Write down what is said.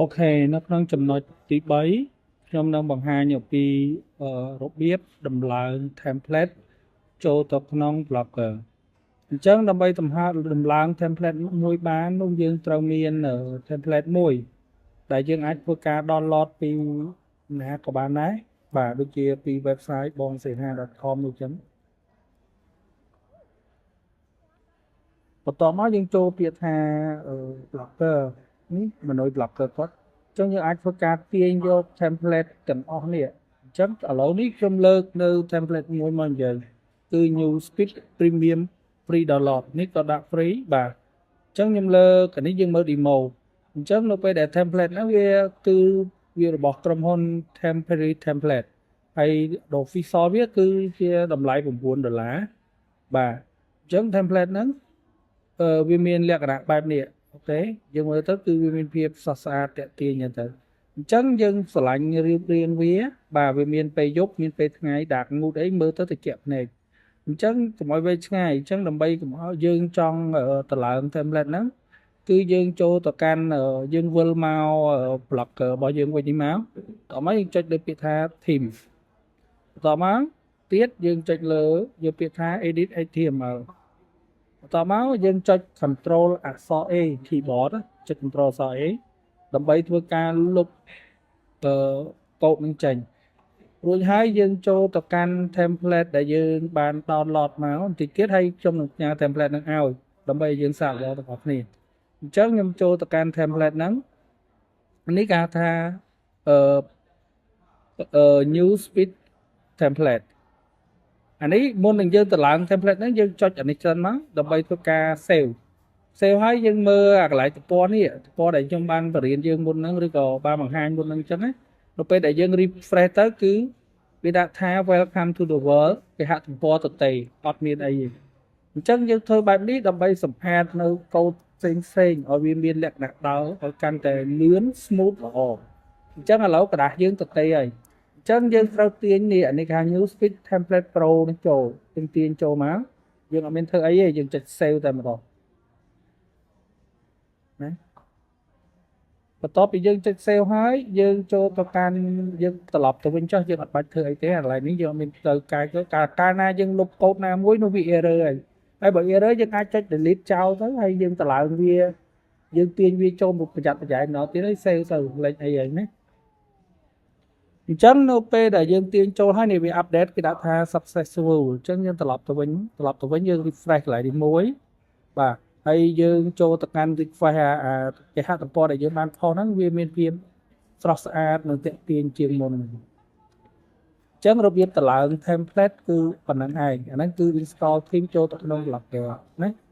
OK នៅក្នុងចំណុចទី3ខ្ញុំនឹងបង្ហាញអំពីរបៀបដំឡើង template ចូលទៅក្នុង Blogger។ អញ្ចឹងដើម្បីទំហាដំឡើង template មួយបាននោះយើងត្រូវមាន template មួយ ដែលយើងអាចធ្វើការ download ពីណាក៏បានដែរបាទដូចជាពី website បងសេហា .com នោះចឹងបន្ទាប់មកយើងចូលពាក្យថា Blogger នេះ menu Blogger គាត់អញ្ចឹងយើងអាចធ្វើការទាញយក template ទាំងអស់នេះអញ្ចឹងឥឡូវនេះខ្ញុំលើកនៅ template មួយមកនិយាយគឺ New Speed Premium Free Download នេះក៏ដាក់ free បាទអញ្ចឹងខ្ញុំលើកអានេះយើងមើល demo អញ្ចឹងនៅពេលដែល template ហ្នឹងវាគឺវារបស់ក្រុមហ៊ុន Temporary Template ហើយដល់ official វាគឺជាតម្លៃ9ដុល្លារបាទអញ្ចឹង template ហ្នឹងអឺវាមានលក្ខណៈបែបនេះOK យើងមើលទៅគឺវាមានភាពស្រស់ស្អាតទាក់ទាញហ្នឹងទៅអញ្ចឹងយើងស្រឡាញ់រៀបរៀងវា បាទវាមានពេលយប់មានពេលថ្ងៃដាក់ងូតអីមើលទៅត្រជាក់ភ្នែកអញ្ចឹងកុំឲ្យវែងឆ្ងាយអញ្ចឹងដើម្បីកុំឲ្យយើងចង់តម្លើង template ហ្នឹងគឺយើងចូលទៅកាន់យើងវិលមក Blogger របស់យើងវិញនេះមកតោះមកយើងចុចលើពាក្យថា theme បន្តមកទៀតយើងចុចលើយកពាក្យថា edit HTML បន្តមកយើងចុច control អក្សរ A keyboard ចុច control អក្សរ A ដើម្បីធ្វើការលុបអឺកូដនឹងចេញរួចហើយយើងចូលទៅកាន់ template ដែលយើងបាន download មកបន្តិចទៀតហើយខ្ញុំនឹងផ្ញើ template ហ្នឹងឲ្យដើម្បីឲ្យយើងសាកល្បងទាំងអស់គ្នាអញ្ចឹងខ្ញុំចូលទៅកាន់ template ហ្នឹងនេះគេហៅថាអឺអឺ new speed template អានេះមុននឹងយើងទៅឡើង template ហ្នឹងយើងចុចអានេះច្រើនមកដើម្បីធ្វើការ save save ហើយយើងមើលអាកន្លែងទំព័រនេះទំព័រដែលខ្ញុំបានបរៀនយើងមុនហ្នឹងឬក៏បានបង្ហាញមុនហ្នឹងអញ្ចឹងណានៅពេលដែលយើង refresh ទៅគឺវាដាក់ថា welcome to the world គេហទំព័រទទេអត់មានអីទេអញ្ចឹងយើងធ្វើបែបនេះដើម្បីសម្អាតនៅកូដផ្សេងផ្សេងឲ្យវាមានលក្ខណៈដើរឲ្យកាន់តែលឿន smooth ល្អអញ្ចឹងឥឡូវក្រដាសយើងទទេហើយអញ្ចឹងយើងត្រូវទាញនេះអានេះគេហៅ New Speed Template Pro នេះចូលយើងទាញចូលមកយើងអត់មានធ្វើអីទេយើងចុច save តែម្ដងណាបន្ទាប់ពីយើងចុច save ហើយយើងចូលទៅកាន់យើងត្រឡប់ទៅវិញចុះយើងអត់បាច់ធ្វើអីទេកន្លែងនេះយើងអត់មានទៅកែកាលកាលណាយើងលុបកូដណាមួយនោះវា error ហើយហើយបើ error យើងអាចចុច delete ចោលទៅហើយយើងតម្លើងវាយើងទាញវាចូលមកប្រយ័ត្នប្រយែងម្ដងទៀតហើយ save ទៅលេចអីហើយណាអញ្ចឹងនៅពេលដែលយើងទាញចូលហើយនេះវា update គេដាក់ថា successful អញ្ចឹងយើងត្រឡប់ទៅវិញត្រឡប់ទៅវិញយើង refresh កន្លែងនេះមួយបាទហើយយើងចូលទៅកាន់ refresh អាគេហទំព័រដែលយើងបានផុសហ្នឹងវាមានភាពស្រស់ស្អាតនិងទាក់ទាញជាងមុនអញ្ចឹងរបៀបតម្លើង template គឺប៉ុណ្ណឹងឯងអាហ្នឹងគឺ install theme ចូលទៅក្នុង Blogger ណា។